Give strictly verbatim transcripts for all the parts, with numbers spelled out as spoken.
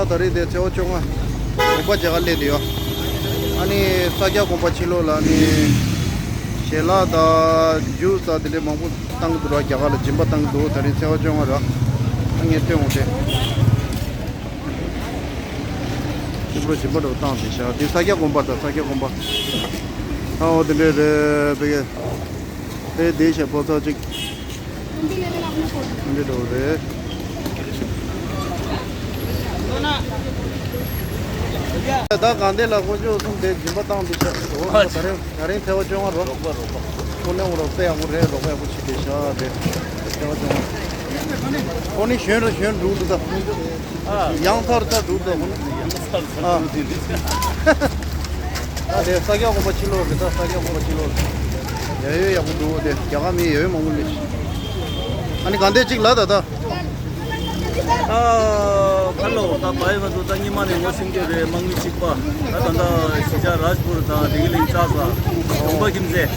ད་རེས་དེ་ཚེས་པ་བཅོ་ལྔ་དགོན་པ་མཇལ་ཁ་སླེབས་བསྡད་ཡོད། ཨ་ནི་ས་སྐྱ་དགོན་པ་ཕྱི་ལོགས་ལ་ནི་ཞལ་ལག་དང་ཇུས་དང་དེ་འདྲའི་མང་པོ་བཏང་གི་འདུག་ར། རྒྱ་གར་ལ་སྦྱིན་པ་བཏང་གི་འདུག་ད་རེས་ཚེས་པ་བཅོ་ལྔ་ར། ཨ་ངས་སྟོན་འོང་སྟེ། ཅི་པོ་སྦྱིན་པ་འདྲ་བོ་བཏང་བསྡད་ཤག་དེ་ས་སྐྱ་དགོན་པ་དང་ས་སྐྱ་དགོན་པ། ཨ་འོ་དེ་འདྲས་རེད་པས། དེ་བསྡད་ཤག་པོ་ཚ་གཅིག་འདི་འདྲ་བོ་རེད། ད་གང་དེ་ལ་དཀོན་མཆོག་གསུམ་དེ་སྦྱིན་པ་བཏང་འདུག་ཤག་འོ་ད་རེས་ད་རིང་ཐལ་བ་བཅོ་ལྔ་རོ། རོགས་པ་རོགས་པ། ཁོ་ནས་འོ་རོགས་པ་ཡག་པོ་རེད། རོགས་པ་ཡག་པོ་བྱེད་བསྡད་ཤག་དེ་ཐལ་བ་བཅོ་ལྔ། ཁོ་ནི་གཞོན་རུ་གཞོན་འགྲོ་འདུག་ད། ཨ། ཡང་ཚར་ཚར་འགྲོ་འདུག་ད་ཁོ་ནི། ཡང་ཚར་ཚར་ཨ། འགྲོ་འདུག་ཨ་དེ་ས་སྐྱ་དགོན་པ་ཕྱི་ལོགས་རེད། ད་ས་སྐྱ་དགོན་པ་ཕྱི་ལོགས་རེད། ཡ་ཡོད་ཡག་པོ་འདུག་དེ་རྒྱ་གར་མི་ཡ་ཡོད་མང་པོ་ལས། ཨ་ནི་གང་དེ་གཅིག་ལ་ད་ད། ཨ། ཁ་ལོ་ད་བའི་ང་ཚོ་ད་ཉི་མ་ནས་ངོ་ཤེས་ཀྱི་རེད། དམག་མི་གཅིག་པ། ད་ད་ད་གཞིས་ཆགས་རཱཇ་པུར་དང་དིང་རི་ལིང་ཙ་ས། གྲོང་པ་ཁྱིམ་མཚེས་ར།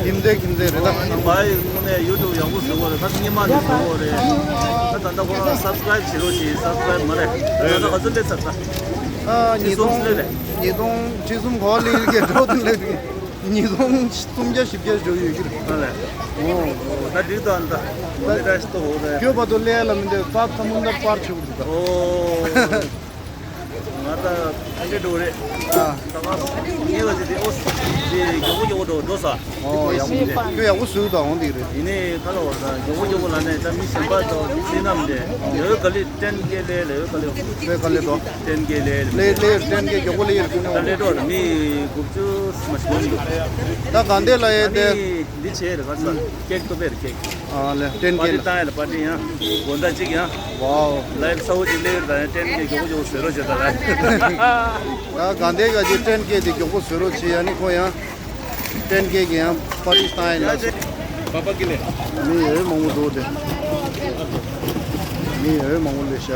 ཁྱིམ་མཚེས་ཁྱིམ་མཚེས་རེད་ད། ད་བའི་དངོས་གནས་ཡུ་ཊུབ་ཡག་པོ་བཟོ་གི་རེད། ད་ཉི་མ་ནས་བཟོ་གི་རེད། ད་ད་ད་ཁོ་རང་སབ་སི་ཀ་རེབ་བྱེད་རོགས་བྱེད། སབ་སི་ཀ་རེབ་མ་རེད། ད་ད་ག་ཚོད་སླེབས་ཚར་ད། ཨ་ཉིས་སྟོང་ཉིས་སྟོང་ཁྲི་གསུམ་གོ་ལི་གི་འགྲོ་དུ་ལེ། ཉིས་སྟོང་སུམ་བརྒྱ་བཞི་བརྒྱ་འགྲོ་ཡོད་ཀྱི་རེད། ཨ་ལས། ཨོ། ད་འགྲིག་ད་ད། ད་ད་ད་ད་ད་ད། ཁྱོད་བར་དུ་ལས་ལ་མི་འདོད་ས་ཚ་མུ་འདྲ་པར་ཆུ་རེད་ད། ཨོ། ང་ད་ཨ་འདྲེ་འགྲོ་རེད། ཨ། ད་ང་ངེས་པ་དེ་དེ་ཨོ་སི་དེ་མགྱོགས་པོ་མགྱོགས་པོ་འགྲོ་འགྲོ་ས། ཨོ་ཡག་པོ་འདུག་ཁྱོད་ཡག་པོ་བཟོས་ད་འོང་དེ་རེད། ཡིན་ནའི་ཁ་ལ་བར་ད་མགྱོགས་པོ་མགྱོགས་པོ་ལ་ནས་ད་མི་གཞན་པ་ཚོ་བསོད་ནམས་དེ་ལས་ག་ལེ་ཏན་གེ་ལས་ལས་ག་ལེ། ལས་ག་ལེ་དོ། ཏན་གེ་ལས་ལས་ལས་ཏན་གེ་མགྱོགས་པོ་ལས་ཡར་ཀུན་ད་ནས་ལས་འགྲོ་ད་མི་དགུ་བཅུ་མ་ཞིག་འདུག་ད་གང་དེ་ལ་ཡས་ད་དེ། མི་འདི་བྱས་རེད་ག་ས་ཀེག་ཏོ་པེར་ཀེག་ཨ་ལས་ཏན་པ་གེ་ཏི་ལ། བཏང་ཡ་ལ་པ་ཏི་ཡང་དགོང་དག་གཅིག་ཡང་ཝའོ། ལའིབ་གསར་པ་ཅིག་སླེབས་ཡོད་རེད། ད་ཡང་ཏན་གེ་མགྱོགས་པོ་མགྱོགས་པོ་བཟོས་རོགས་བྱེད་ད་ལ། ད་གང་དེ་ག་ཅིག་ཏན་གེ་དེ་མགྱོགས་པོ་བཟོས་རོགས་བྱེད། ཡ་ནི་ཁོ་ཡང་ཏན་གེ་གི་ཡང་པ་ཏི་བཏང་ཡ་ལ་སོ། པ་པ་ཀི་ལེ། མི་ཡོད་མང་པོ་འདུག་དེ། མི་ཡོད་མང་པོ་ལས་ཤག་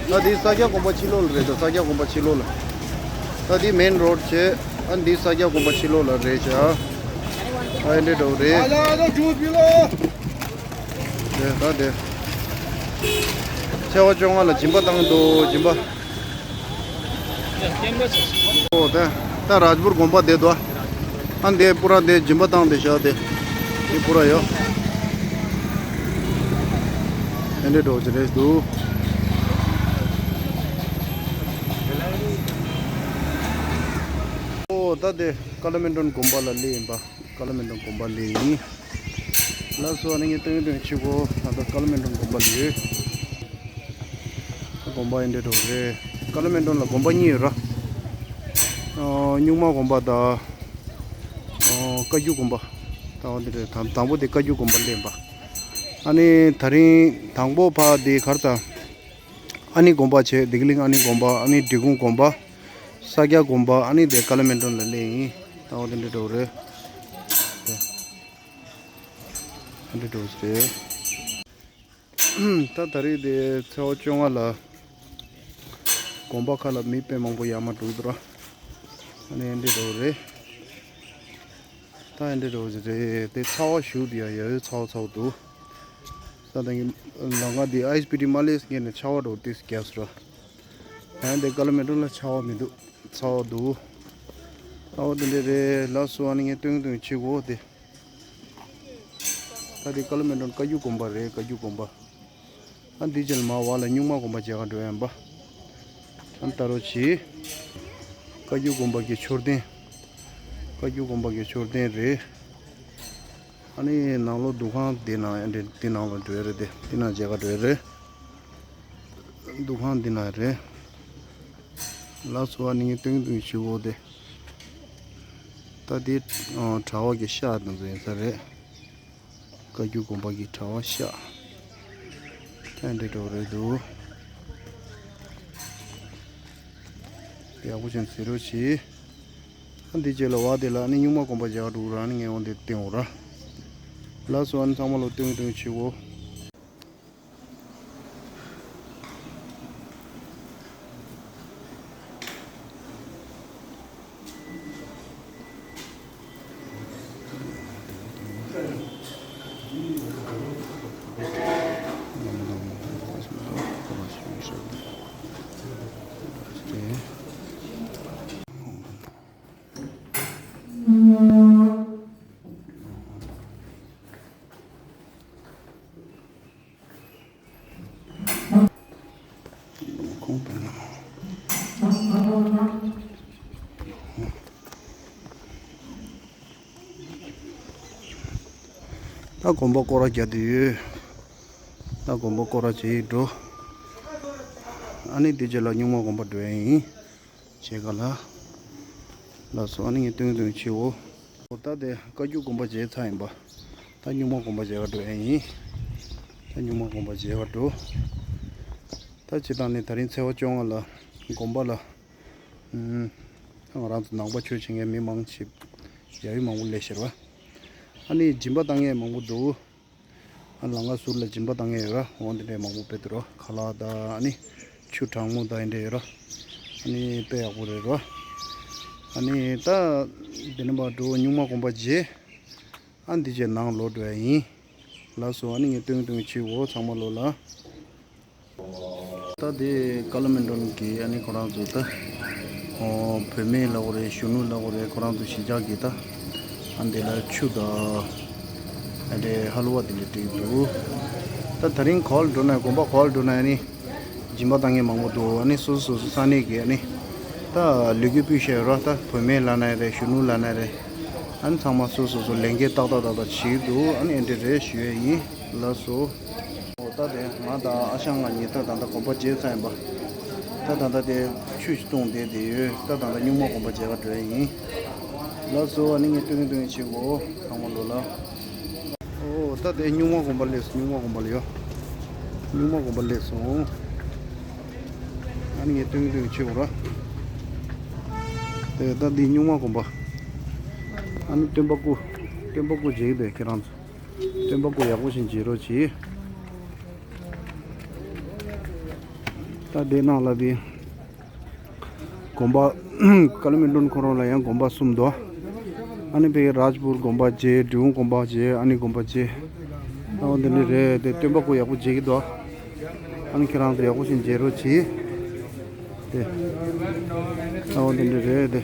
ད་དེ་ས་སྐྱ་དགོན་པ་ཕྱི་ལོགས་ལ་རེད། ད་ས་སྐྱ་དགོན་པ་ཕྱི་ལོགས་ལ། ད་དེ་མེན་རོཌ་བྱས། ཨ་འདི་ས་སྐྱ་དགོན་པ་ཕྱི་ལོགས་ལ་རེད་ཤག་ཨ་འདྲེ་འགྲོ་རེད། དེ་ད་དེ། ཚེས་པ་བཅོ་ལྔ་ལ་སྦྱིན་པ་བཏང་འདུག་སྦྱིན་པ། ཨོ་ད་ད་རཱཇ་པུར་དགོན་པ་དེ་དོ། ཨ་འདི་པུ་ར་དེ་སྦྱིན་པ་བཏང་དེ་ཤག་དེ། དེ་པུ་ར་ཡོད། ཨ་འདྲེ་འགྲོ་ཅི་རེད་འདུག་ཨོ་ད་དེ་ཀ་ལ་མེ་ཌོན་དགོན་པ་ལ་སླེབས་ཡིན་པ། ཀ་ལ་མེ་ཌོན་དགོན་པ་ལ་ཡིན། ལགས་སོ་ཨ་ནི་ངས་སྟོན་སྟོན་ཆུ་གོ་ད་ལྟ་ཀ་ལ་མེ་ཌོན་དགོན་པ་ལ་ཡོད། དགོན་པ་ཨེ་འདྲ་འགྲོ་རེད། ཀ་ལ་མེ་ཌོན་ལ་དགོན་པ་གཉིས་ཡོད་ར། ཨ་སྨྱུག་མ་དགོན་པ་དང་། ཨ་བཀའ་བརྒྱུད་དགོན་པ། ད་འོ་འདི་རེད། དང་དང་པོ་དེ་བཀའ་བརྒྱུད་དགོན་པ་སླེབས་པ། ཨ་ནི་ད་རིང་དང་པོ་ཕ་དེ་གར་དང་། ཨ་ནི་དགོན་པ་བྱས། བདེ་སྐྱིད་གླིང་ཨ་ནི་དགོན་པ། ཨ་ནི་འབྲི་གུང་དགོན་པ། ས་སྐྱ་དགོན་པ། ཨ་ནི་དེ་ཀ་ལ་མེ་ཌོན་ལ་སླེབས་ཡིན། ད་འོ་དེ་འདྲ་འགྲོ་རེད། དེ་འདྲ་འགྲོ་རེད། ད་ད་རེས་དེ་ཚེས་པ་བཅོ་ལྔ་ལ་དགོན་པ་ཁག་ལ་མི་དཔེ་མང་པོ་ཡར་མར་འགྲོ་འདུག་ར། ཨ་ནི་འདི་འགྲོ་རེད། ད་འདི་འགྲོ་རེད། དེ་ཚ་བ་ཞུགས་དུས་ཡང་ཡ་ཡོད་ཚ་བ་ཚ་བ་འདུག་ས་དང་གི་ལམ་ཁ་འདི་ཨའི་སི་པི་ཊི་མ་སླེབས་སྔོན་ནས་ཆར་པ་འདྲ་བོ་ཏོག་ཙམ་བརྒྱབ་སོང་ར། ཡང་འདི་ཀ་ལ་མེ་ཌོན་ལ་ཆར་པ་མི་འདུག་ཚ་བ་འདུག་ཨ་འོ་དེ་འདྲ་རེད། ལགས་སོ་ཨ་ནི་ངས་སྟོན་སྟོན་བྱེད་དགོས་དེ། ད་འདི་ཀ་ལ་མེ་ཌོན་བཀའ་བརྒྱུད་དགོན་པ་རེད། བཀའ་བརྒྱུད་དགོན་པ། ཨ་འདི་རྗེས་ལ་མར་བར་ལ་སྨྱུག་མ་དགོན་པ་མཇལ་ཁ་འགྲོ་ཡ་ཡིན་པ། ཨ་ལྟ་རོགས་གྱིས། བཀའ་བརྒྱུད་དགོན་པ་གི་མཆོད་རྟེན། བཀའ་བརྒྱུད་དགོན་པ་གི་མཆོད་རྟེན་རེད། ཨ་ནི་ནང་ལོགས་འདུ་ཁང་འདི་ནང་ཨ་འདི་འདི་ནང་ལ་འགྲོ་ཡ་རེད་དེ། འདི་ནང་མཇལ་ཁ་འགྲོ་ཡ་རེད། འདུ་ཁང་འདི་ནང་རེད། ལགས་སོ་ཨ་ནི་ངས་སྟོན་སྟོན་བྱེད་དགོས་དེ། ད་འདི་ཨ་གྲྭ་པ་གི་ཤག་དེ་ཚོ་ཡིན་ས་རེད། བཀའ་བརྒྱུད་དགོན་པ་གི་གྲྭ་པ་ཤག་ཨ་འདྲ་འདྲ་བོ་རེད་འདུག་ཡག་པོ་ཅན་ཟེར་རོགས་གྱིས། ཨ་འདི་རྗེས་ལ་བ་དེ་ལ་ཨ་ནི་སྨྱུག་མ་དགོན་པ་མཇལ་འགྲོ་ར། ཨ་ནི་ངས་འོང་དེ་བསྟན་འོང་ར། ལགས་སོ་ཨ་ནི་ཚང་མ་ལོ་སྟོན་སྟོན་བྱེད་འོ། ད་དགོན་པ་སྐོར་ར་རྒྱག་དུས་ཡོད། ད་དགོན་པ་སྐོར་ར་བྱེད་འགྲོ། ཨ་ནི་དེ་རྗེས་ལ་སྨྱུག་མ་དགོན་པ་འགྲོ་ཡ་ཡིན། བྱེད་ག་ལ། ལགས་སོ། ཨ་ནི་ངས་སྟོན་སྟོན་བྱེད་འོ། ད་དེ་བཀའ་བརྒྱུད་དགོན་པ་མཇལ་ཚར་ཡིན་པ། ད་སྨྱུག་མ་དགོན་པ་མཇལ་ག་འགྲོ་ཡ་ཡིན། ད་སྨྱུག་མ་དགོན་པ་མཇལ་ག་འགྲོ། ད་སྤྱིར་བཏང་ནས་ད་རིང་ཚེས་པ་བཅོ་ལྔ་ལ་དགོན་པ་ལ། ཨུམ། ད་ང་རང་ཚོ་ནང་པ་ཆོས་བྱེད་མཁན་མི་མང་ཆེ། ཡ་ཡུལ་མང་པོ་སླེབས་ཤར་བ། ཨ་ནི་སྦྱིན་པ་བཏང་མཁན་མང་པོ་འདུག་ཨ་ལང་ཀ་ཟུར་ལ་སྦྱིན་པ་བཏང་མཁན་ཡོད་ར། འོ་འདི་འདྲའི་མང་པོ་དཔེ་འདུག་ར། ཁ་ལག་དང་ཨ་ནི་ཆུ་གྲང་མོ་དང་འདི་འདྲ་ཡོད་ར། ཨ་ནི་དཔེ་ཡག་པོ་རེད་ར། ཨ་ནི་ད་འདི་ནས་མར་འགྲོ། སྨྱུག་མ་དགོན་པ་མཇལ། ཨ་འདི་རྗེས་ནང་ལོག་འགྲོ་ཡ་ཡིན། ལགས་སོ། ཨ་ནི་ངས་སྟོན་སྟོན་བྱེད་འོ། ཚང་མ་ལོ་ལ། ད་དེ་ཀ་ལ་མན་ཌོན་གྱི་ཨ་ནི་ཁོ་རང་ཚོ་ད། ཨོ། བུད་མེད་ལབ་དགོས་རེད། གཞོན་ནུ་ལབ་དགོས་རེད། ཁོ་རང་ཚོ་གཞིས་ཆགས་ཀྱི་ད། ཨ་འདི་ལ་ཆུ་དང་། ཨ་འདྲའི་ཧ་ལུ་བ་དེ་འདྲ་སྤྲད་འདུག་ད་ད་རིང་ག་པར་འགྲོ་ན། དགོན་པ་ག་པར་འགྲོ་ན་ཨ་ནི་སྦྱིན་པ་བཏང་མཁན་མང་པོ་འདུག་ཨ་ནི་སོ་སོ་སོ་སོ་ས་གནས་ཀྱི་ཨ་ནི་ད་ལོ་རྒྱུས་སྤུས་ཤ་ཡོད་ར། ད་བུད་མེད་ལབ་ན་རེད། གཞོན་ནུ་ལབ་ན་རེད། ཨ་ནི་ཚང་མ་སོ་སོ་སོ་ལས་འགན་ཏག་ཏག་ཏག་ཏག་བྱེད་ཀྱི་འདུག་ཨ་ནི་ཨེ་འདྲ་རེད་ཞུ་ཡས་ཡིན། ལགས་སོ། ཨོ། ད་དེ་ང་དང་ཨ་ཞང་ང་གཉིས་ད་ད་ལྟ་དགོན་པ་མཇལ་ཚར་ཡིན་པ། ད་ད་ལྟ་དེ་ཆུ་ཞིག་བཏུང་བསྡད་དེ་ཡོད། ད་ད་ལྟ་སྨྱུག་མ་དགོན་པ་མཇལ་ག་འགྲོ་ཡ་ཡིན། ལགས་སོ། ཨ་ནི་ངས་སྟོན་གྱི་སྟོན་གྱི་བྱེད་དགོས། ཚང་མ་ལོ་ལ། ཨོ། ད་དེ་སྨྱུག་མ་དགོན་པ་སླེབས་སོང་། སྨྱུག་མ་དགོན་པ་ལ་ཡོད། སྨྱུག་མ་དགོན་པ་སླེབས་སོང་། ཨ་ནི་ངས་སྟོན་གྱི་སྟོན་གྱི་བྱེད་དགོས་ར། དེ་ད་འདི་སྨྱུག་མ་དགོན་པ། ཨ་ནི་སྟོན་པ་སྐུ། སྟོན་པ་སྐུ་མཇལ་གྱི་འདུག་ཁྱེད་རང་ཚོ། སྟོན་པ་སྐུ་ཡག་པོ་ཞིག་མཇལ་རོགས་གྱིས། ད་དེ་ནང་ལ་དེ། དགོན་པ། ཀ་ལ་མན་ཌོན་ཁོ་རང་ལ་ཡང་དགོན་པ་གསུམ་འདུག་ཨ་ནི་ཕ་གི་རཱཇ་པུར་དགོན་པ་མཇལ། འབྲི་གུང་དགོན་པ་མཇལ། ཨ་ནི་དགོན་པ་མཇལ། ཨ་འོ་འདི་འདྲ་རེད་དེ། སྟོན་པ་སྐུ་ཡག་པོ་མཇལ་གྱི་འདུག་ཨ་ནི་ཁྱེད་རང་ཚོ་ཡག་པོ་ཞིག་མཇལ་རོགས་གྱིས། དེ། ཨ་འོ་འདི་འདྲ་རེད་དེ།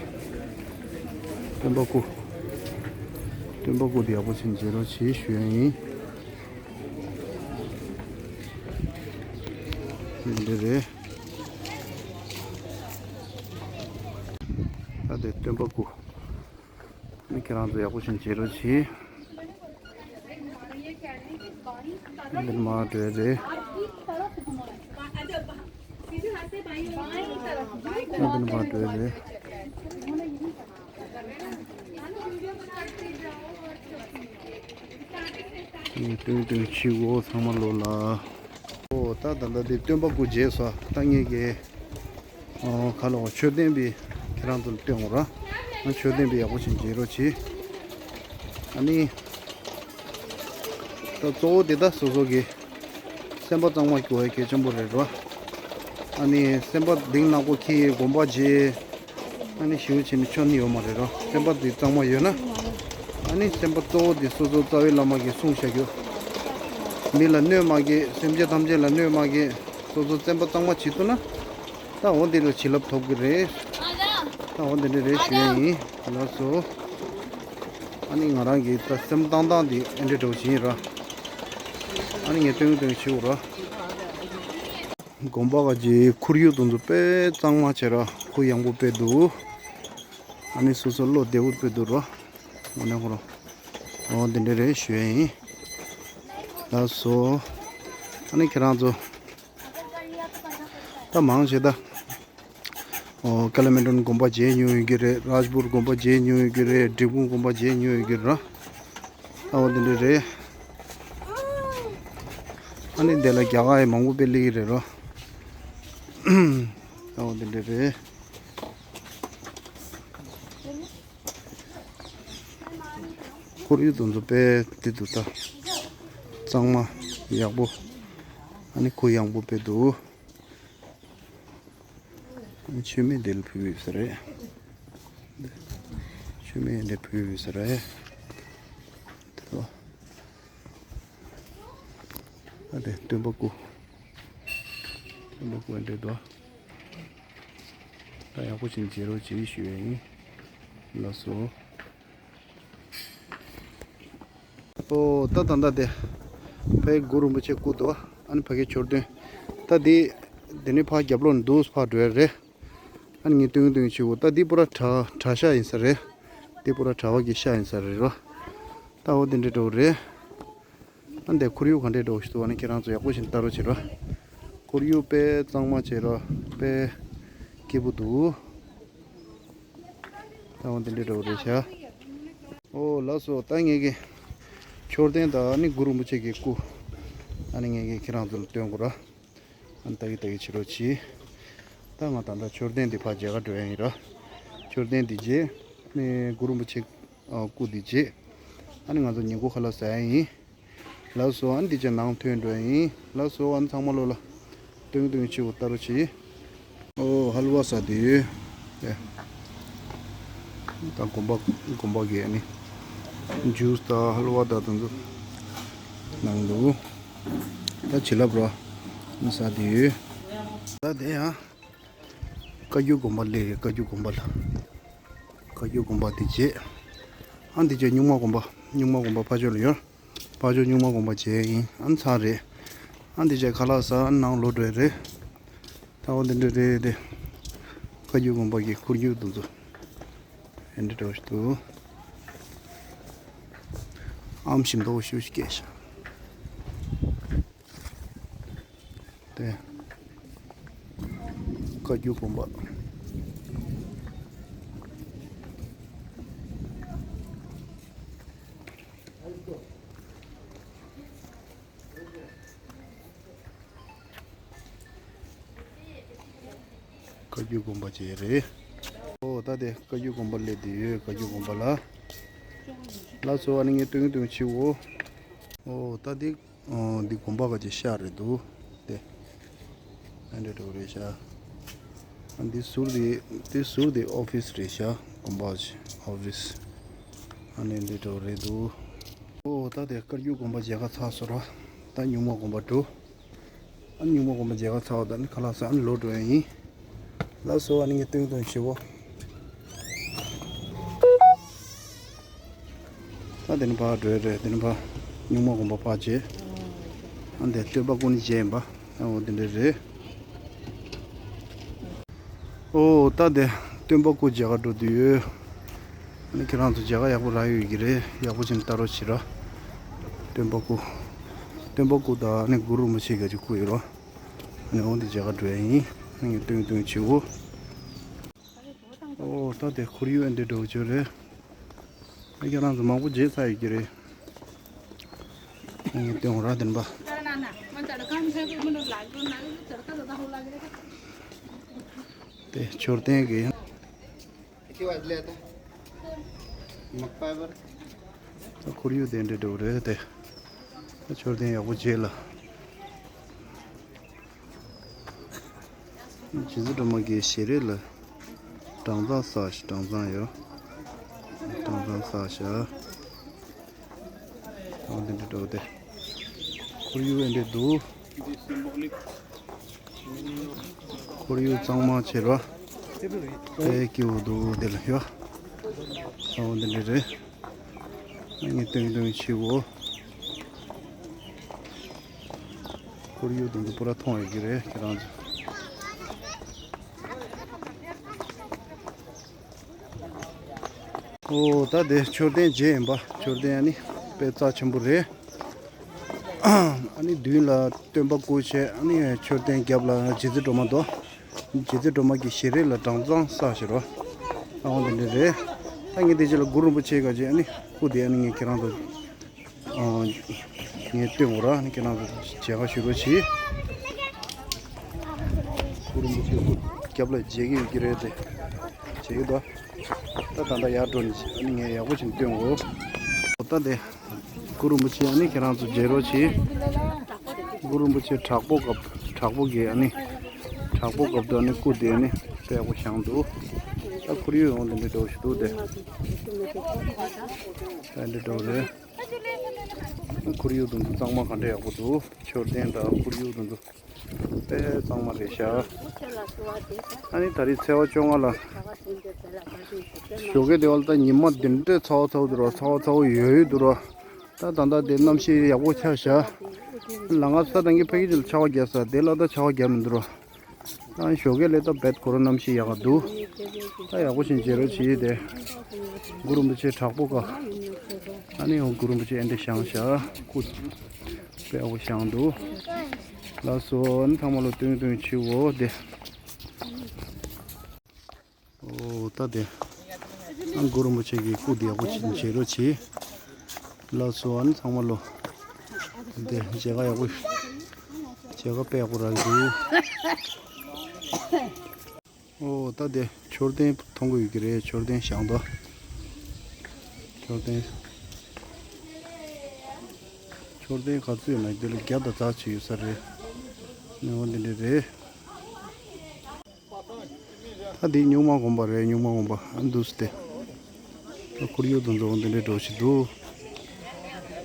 སྟོན་པ་སྐུ། སྟོན་པ་སྐུ་དེ་ཡག་པོ་ཞིག་མཇལ་རོགས་གྱིས་ཞུ་ཡ་ཡིན། འདི་རེད། ད་དེ་སྟོན་པ་སྐུ། ནི་ཁྱེད་རང་ཚོ་ཡག་པོ་ཞིག་མཇལ་རོགས་གྱིས། འདི་མར་འགྲོ་ཡ་རེད། འདི་མར་འགྲོ་ཡ་རེད། ཏུང་ཏུང་ཆི་འོ། ཚང་མ་ལོ་ལ། ཨོ། ད་ད་ད་དེ་སྟོན་པ་སྐུ་མཇལ་སོང་། ད་ངས་ཀྱི། ཨོ། ཁ་ལོ་མཆོད་རྟེན་པའི་ཁྱེད་རང་ཚོ་ལ་སྟོན་འོ་ར། ང་མཆོད་རྟེན་པའི་ཡག་པོ་ཞིག་མཇལ་རོགས་གྱིས། ཨ་ནི། ད་གཙོ་བོ་དེ་ད་སོ་སོ་གི་སེམས་པ་གཙང་མ་དགོས་ཡ་གལ་ཆེན་པོ་རེད་རོ། ཨ་ནི་སེམས་པ་གཏིང་ནག་པོ་ཁྱེར་དགོན་པ་མཇལ། ཨ་ནི་ཞེ་པོ་བྱས་ནས་ཆོ་ནི་ཡོད་མ་རེད་རོ། སེམས་པ་འདི་གཙང་མ་ཡོད་ན། ཨ་ནི་སེམས་པ་གཙོ་བོ་འདི་སོ་སོ་རྩ་བའི་བླ་མ་གིས་གསུངས་བཞག་རྒྱུ། མི་ལ་གནོད་མ་སྐྱེལ། སེམས་ཅན་ཐམས་ཅད་ལ་གནོད་མ་སྐྱེལ། སོ་སོ་སེམས་པ་གཙང་མ་བྱེད་ཐུབ་ན། ད་འོ་འདི་ལ་བྱིན་རླབས་ཐོབ་ཀྱི་རེད། ད་འོ་འདི་འདྲ་རེད་ཞུ་ཡ་ཡིན། ལགས་སོ། ཨ་ནི་ང་རང་གི་ད་སེམས་བཏང་སྟངས་འདི་ཨེ་འདྲ་འདྲ་བོ་ཞིག་ཡིན་ར། ཨ་ནི་ངས་སྟོན་སྟོན་བྱེད་འོ་ར། དགོན་པ་ག་གི་ཁོར་ཡུག་དེ་ཚོ་དཔེ་གཙང་མ་བྱས་ར། ཁོ་ཡངས་པོ་དཔེ་འདུག་ཨ་ནི་སོ་སོ་བློ་བདེ་པོ་དཔེ་འདུག་ར། ཨ་ནི་ཁོ་རང་། འོ་འདི་འདྲ་རེད་ཞུ་ཡ་ཡིན། ལགས་སོ། ཨ་ནི་ཁྱེད་རང་ཚོ། ད་མང་ཆེ་ད། ཨོ། ཀ་ལ་མན་ཌོན་དགོན་པ་མཇལ་མྱོང་ཡོད་ཀྱི་རེད། རཱཇ་པུར་དགོན་པ་མཇལ་མྱོང་ཡོད་ཀྱི་རེད། འབྲས་སྤུངས་དགོན་པ་མཇལ་མྱོང་ཡོད་ཀྱི་རེད། ཨོ་འདི་འདྲ་རེད། ཨ་ནི་འདི་ལ་རྒྱ་གར་ཡི་མང་པོ་དཔེ་སླེབས་ཀྱི་རེད་རོ། ཨོ་འདི་འདྲ་རེད། ཁོར་ཡུག་དེ་ཚོ་དཔེ་འདི་འདུག་ད། གཙང་མ་ཡག་པོ། ཨ་ནི་ཁོ་ཡངས་པོ་དཔེ་འདུག་མཆོད་མེ་འདི་ལ་ཕུལ་ཡོད་ས་རེད། མཆོད་མེ་འདི་ཕུལ་ཡོད་ས་རེད། དེ་ཚོ། ཨ་དེ་སྟོན་པ་སྐུ། སྟོན་པ་སྐུ་འདི་འདུག་ད་ཡག་པོ་ཞིག་མཇལ་རོགས་གྱིས་ཞུ་ཡ་ཡིན། ལགས་སོ། ཨོ་ད་ད་ད་དེ། ཕ་གི་གུ་རུ་རིན་པོ་ཆེ་སྐུ་འདུག་ཨ་ནི་ཕ་གི་མཆོད་རྟེན། ད་དེ། དེ་ནས་ཕར་རྒྱབ་ལོགས་ནས་འདུག་ཕར་འགྲོ་ཡ་རེད། ཨ་ནི་ངས་སྟོན་སྟོན་ཞུ་འོ། ད་འདི་པུ་ར་གྲྭ་གྲྭ་ཤག་ཡིན་ས་རེད། འདི་པུ་ར་གྲྭ་པ་གི་ཤག་ཡིན་ས་རེད་རོ། ད་འོ་དེ་འདྲ་འགྲོ་གི་རེད། ཨ་འདི་ཁོར་ཡུག་ག་འདྲས་འགྲོ་ཞིག་འདུག་ཨ་ནི་ཁྱེད་རང་ཚོ་ཡག་པོ་ཞིག་ལྟ་རོགས་བྱེད་རོགས། ཁོར་ཡུག་དཔེ་གཙང་མ་བྱེད་རོགས། དཔེ་སྐྱིད་པོ་འདུག་ད་འོ་འདི་འདྲས་འགྲོ་རེད་ཤག་ཨོ་ལགས་སོ། ད་ངེད་ཀྱི་མཆོད་རྟེན་དང་ཨ་ནི་གུ་རུ་རིན་པོ་ཆེ་གི་སྐུ་ཨ་ནི་ངེད་ཀྱི་ཁྱེད་རང་ཚོ་ལ་སྟོན་དགོས་ར། ཨ་ནི་ལྟ་གི་ལྟ་གི་བྱེད་རོགས་གྱིས། ད་ང་ད་ལྟ་མཆོད་རྟེན་འདི་ཕར་མཇལ་ཁ་འགྲོ་ཡ་ཡིན་ར། མཆོད་རྟེན་འདི་རྗེས་ནི་གུ་རུ་རིན་པོ་ཆེ་ཨ་སྐུ་འདི་རྗེས་ཨ་ནི་ང་ཚོ་ཉིན་གུང་ཁ་ལག་ཟ་ཡ་ཡིན། ལགས་སོ། ཨ་ནི་འདི་རྗེས་ནང་ཐོན་འགྲོ་ཡ་ཡིན། ལགས་སོ། ཨ་ནི་ཚང་མ་ལོ་ལ་སྟོན་སྟོན་བྱེད་དགོས་ལྟ་རོགས་གྱིས། ཨོ་ཧལ་ཝ་ཟ་དུས་ཨེ། ད་དགོན་པ་དགོན་པ་གི་ཨ་ནི་ཇུས་དང་ཧལ་ཝ་དང་དེ་ཚོ་ནང་དུ་ད་བྱིན་རླབས་རོ་ཟ་དུས། ད་དེ་ཡང་བཀའ་བརྒྱུད་དགོན་པ་སླེབས་རེད། བཀའ་བརྒྱུད་དགོན་པ་ལ། བཀའ་བརྒྱུད་དགོན་པ་དེ་རྗེས་ཨ་འདི་རྗེས་སྨྱུག་མ་དགོན་པ། སྨྱུག་མ་དགོན་པ་ཕར་ཕྱོགས་ལ་ཡོད། ཕར་ཕྱོགས་སྨྱུག་མ་དགོན་པ་མཇལ་ཡ་ཡིན། ཨ་ནི་ཚར་རེད། ཨ་འདི་རྗེས་ཁ་ལག་ཟ་ཨ་ནི་ནང་ལོག་འགྲོ་ཡ་རེད། ད་འོ་འདི་འདྲ་རེད་དེ། བཀའ་བརྒྱུད་དགོན་པ་གི་ཁོར་ཡུག་དེ་ཚོ་ཨེ་འདྲ་འདྲ་བོ་ཞིག་འདུག་ཨམ་ཞིམ་མདོག་ཤུགས་ཤིག་སྐྱེས་ཤག་དེ། བཀའ་བརྒྱུད་དགོན་པ། བཀའ་བརྒྱུད་དགོན་པ་བཅས་རེད། ཨོ་ད་དེ་བཀའ་བརྒྱུད་དགོན་པ་སླེབས་བསྡད་ཡོད། བཀའ་བརྒྱུད་དགོན་པ་ལ། ལགས་སོ། ཨ་ནི་ངས་སྟོན་སྟོན་བྱེད་འོ། ཨོ་ད་དེ་ཨོ་འདི་དགོན་པ་ག་ཅིག་ཤག་རེད་འདུག་དེ་ཨ་འདྲ་འདྲ་རེད་ཤག་ཨ་འདི་ཟུར་དེ་དེ་ཟུར་དེ་ཨོ་ཕིས་རེད་ཤག་དགོན་པ་ཨོ་ཕིས་ཨ་ནི་འདི་འདྲ་རེད་འདུག་ཨོ་ད་དེ་བཀའ་བརྒྱུད་དགོན་པ་མཇལ་ཁ་ཚར་སོང་ར། ད་སྨྱུག་མ་དགོན་པ་འགྲོ། ཨ་ནི་སྨྱུག་མ་དགོན་པ་མཇལ་ཁ་ཚར་བ་དང་ནི་ཁ་ལག་ཟ་ཨ་ནི་ལོག་འགྲོ་ཡ་ཡིན། ལགས་སོ། ཨ་ནི་ངས་སྟོན་སྟོན་བྱེད་འོ། ད་དེ་ནི་ཕར་འགྲོ་ཡ་རེད། དེ་ནི་ཕར་སྨྱུག་མ་དགོན་པ་ཕར་བྱེད། ཨ་འདི་སྟོན་པ་སྐུ་ནི་མཇལ་ཡིན་པ། ཨ་འོ་དེ་འདྲ་རེད། ཨོ་ད་དེ་སྟོན་པ་སྐུ་མཇལ་ཁ་འགྲོ་དུས་ཡོད། ཨ་ནི་ཁྱེད་རང་ཚོ་མཇལ་ཁ་ཡག་པོ་རག་ཡོད་ཀྱི་རེད། ཡག་པོ་བྱས་ནས་ལྟ་རོགས་བྱེད་ར། སྟོན་པ་སྐུ། སྟོན་པ་སྐུ་དང་ཨ་ནི་གུ་རུ་རིན་པོ་ཆེ་ག་ཅིག་སྐུ་ཡོད་ར། ཨ་ནི་འོ་འདི་མཇལ་ཁ་འགྲོ་ཡ་ཡིན། ཨ་ནི་སྟོན་སྟོན་བྱེད་འོ། ཨོ་ད་དེ་ཁོར་ཡུག་ཨ་འདི་འདྲ་བོ་ཅིག་རེད། ཨ་ཁྱེད་རང་ཚོ་མང་པོ་མཇལ་ཚར་ཡོད་ཀྱི་རེད། ཨ་ནི་སྟོན་འོ་ར་དེ་ནི་པ། དེ་མཆོད་རྟེན་གྱི། ད་ཁོར་ཡུག་དེ་འདྲ་འདྲ་བོ་རེད་དེ། ད་མཆོད་རྟེན་ཡག་པོ་བྱས་ལ། རྗེ་བཙུན་སྒྲོལ་མ་གི་ཞལ་རས་ལ་སྦྲང་ཚང་བསགས་ཤག་སྦྲང་ཚང་ཡོད། སྦྲང་ཚང་བསགས་ཤག་ཨོ་འདི་འདྲ་འདྲ་བོ་དེ། ཁོར་ཡུག་ཨེ་འདྲ་འདུག་ཁོར་ཡུག་གཙང་མ་བྱས་ར། དཔེ་སྐྱིད་པོ་འདུག་དེ་ལ་ཡོད། ཨོ་འདི་འདྲ་རེད། ངས་སྟོན་སྟོན་བྱེད་འོ། ཁོར་ཡུག་དེ་ཚོ་པུ་ར་མཐོང་ཡོད་ཀྱི་རེད་ཁྱེད་རང་ཚོ། ཨོ་ད་དེ་མཆོད་རྟེན་མཇལ་ཡིན་པ། མཆོད་རྟེན་ཨ་ནི་དཔེ་རྩ་ཆེན་པོ་རེད། ཨ་ནི་མདུན་ལ་སྟོན་པ་སྐུ་བྱས། ཨ་ནི་མཆོད་རྟེན་རྒྱབ་ལ་རྗེ་བཙུན་སྒྲོལ་མ་འདུག་རྗེ་བཙུན་སྒྲོལ་མ་གི་ཞལ་རས་ལ་སྦྲང་ཚང་བསགས་ཤག་ར། ཨ་འོ་དེ་འདྲ་རེད། ད་ངས་དེ་རྗེས་ལ་གུ་རུ་རིན་པོ་ཆེ་ག་ཅིག་ཨ་ནི་སྐུ་དེ་ཨ་ནི་ངས་ཁྱེད་རང་ཚོ་ཨ་ངས་སྟོན་འོ་ར། ཨ་ནི་ཁྱེད་རང་ཚོ་མཇལ་ཁ་ཞུ་རོགས་གྱིས། གུ་རུ་རིན་པོ་ཆེ་སྐུ་རྒྱབ་ལ་མཇལ་གྱི་ཡོད་ཀྱི་རེད་དེ། མཇལ་གྱི་འདུག་ད་ད་ལྟ་ཡར་འགྲོ་ནས་ཨ་ནི་ངས་ཡག་པོ་ཞིག་སྟོན་འོ། ད་དེ་གུ་རུ་རིན་པོ་ཆེ་ཨ་ནི་ཁྱེད་རང་ཚོ་མཇལ་རོགས་གྱིས། གུ་རུ་རིན་པོ་ཆེ་དྲག་པོ་སྐབས་དྲག་པོ་གི་ཨ་ནི་དྲག་པོ་སྐབས་དུ་ཨ་ནི་སྐུ་དེ་ཨ་ནི་དཔེ་ཡག་པོ་བཞེངས་འདུག་ད་ཁོར་ཡུག་ཡང་དེ་འདྲ་འདྲ་བོ་ཞིག་འདུག་དེ་ད་འདི་འདྲ་བོ་རེད། ཁོར་ཡུག་དེ་ཚོ་གཙང་མ་ག་འདྲ་ཡག་པོ་འདུག་མཆོད་རྟེན་དང་ཁོར་ཡུག་དེ་ཚོ་དཔེ་གཙང་མ་རེད་ཤག་ཨ་ནི་ད་རེས་ཚེས་པ་བཅོ་ལྔ་ལ་ཞོགས་ཀས་དེ་བ་ལ་ད་ཉི་མ་འདི་འདྲའི་ཚ་བ་ཚ་བོ་འདུག་ར། ཚ་བ་ཚ་བོ་ཡོད་ཡོད་འདུག་ར། ད་ད་ལྟ་དེ་གནམ་གཤིས་ཡག་པོ་ཆགས་ཤག་ལ་ང་ས་དང་གི་ཕ་གི་ཅིག་ལ་ཆར་པ་བརྒྱབ་ས་དེ་ལ་ད་ཆར་པ་བརྒྱབ་མི་འདུག་ར། ད་ཞོགས་ཀས་ལས་ད་བེད་ཁོ་ར་གནམ་གཤིས་ཡག་ག་འདུག་ད་ཡག་པོ་ཞིག་མཇལ་རོགས་བྱེད་དེ། གུ་རུ་རིན་པོ་ཆེ་དྲག་པོ་ག་ཨ་ནི་ཡང་གུ་རུ་རིན་པོ་ཆེ་ཨེ་འདྲ་བཞེངས་ཤག་སྐུ་དཔེ་ཡག་པོ་བཞེངས་འདུག་ལགས་སོ། ཨ་ནི་ཚང་མ་ལོ་སྟོན་སྟོན་བྱེད་འོ་དེ། ཨོ་ད་དེ། ཨ་གུ་རུ་རིན་པོ་ཆེ་གི་སྐུ་དེ་ཡག་པོ་ཅིག་མཇལ་རོགས་བྱེད། ལགས་སོ། ཨ་ནི་ཚང་མ་ལོ། དེ་མཇལ་ཁ་ཡག་པོ། མཇལ་ཁ་དཔེ་ཡག་པོ་རག་གི་འདུག་ཨོ་ད་དེ་མཆོད་རྟེན་མཐོང་གི་ཡོད་ཀྱི་རེད། མཆོད་རྟེན་བཞེངས་འདུག་མཆོད་རྟེན། མཆོད་རྟེན་ག་ཚོད་ཡོད་ན་དེ་ལ་བརྒྱ་དང་རྩ་གཅིག་ཡོད་ས་རེད། ནི་འོ་འདི་འདྲ་རེད། ད་འདི་སྨྱུག་མ་དགོན་པ་རེད། སྨྱུག་མ་དགོན་པ་ཨ་འདུག་སྟེ། ད་ཁོར་ཡུག་དང་འཛོམས་འདི་འདྲའི་འགྲོ་ཞིག་འདུག་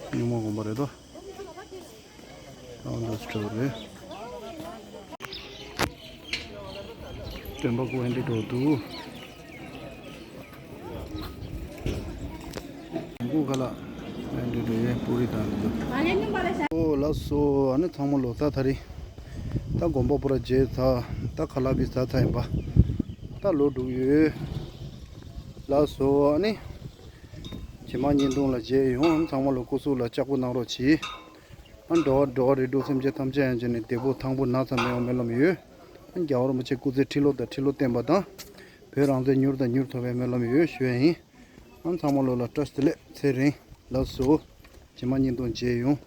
སྨྱུག་མ་དགོན་པ་རེད་དོ། ཨ་འདུག་སྟེ་རེད། སྟོན་པ་སྐུ་ཨེ་འདྲ་འགྲོ་འདུག་སྐུ་ག་ལ་ཨེ་འདྲ་འདྲ་ཡེ་པུ་རི་དང་འདུག་ཨོ་ལགས་སོ། ཨ་ནི་ཚང་མ་ལོ་ད་ད་རེད། ད་དགོན་པ་པུ་ར་མཇལ་ཚར། ད་ཁ་ལག་པའི་ཟ་ཚར་ཡིན་པ། ད་ལོག་འགྲོ་གི་ཡོད། ལགས་སོ། ཨ་ནི་རྗེས་མ་བརྙན་ཐུང་ལ་མཇལ་ཡོང་། ཨ་ནི་ཚང་མ་ལོ་སྐུ་གཟུགས་ལ་ལྕགས་པོ་གནང་རོགས་གྱིས། ཨ་འགྲོ་བ་འགྲོ་བ་རིགས་དྲུག་སེམས་ཅན་ཐམས་ཅད་ཡང་བྱས་ནས་བདེ་པོ་ཐང་པོ་ན་ཚ་མེད་པ་སྨོན་ལམ་ཡོད། ཨ་རྒྱལ་བ་རིན་པོ་ཆེ་སྐུ་ཚེ་ཁྲི་ལོ་དང་ཁྲི་ལོ་བརྟན་པ་དང་། བོད་རང་བཙན་མྱུར་དང་མྱུར་ཐོབ་པའི་སྨོན་ལམ་ཡོད་ཞུ་ཡ་ཡིན། ཨ་ཚང་མ་ལོ་ལ་བཀྲ་ཤིས་བདེ་ལེགས། ཚེ་རིང་། ལགས་སོ། རྗེས་མ་བརྙན་ཐུང་མཇལ་ཡོང་།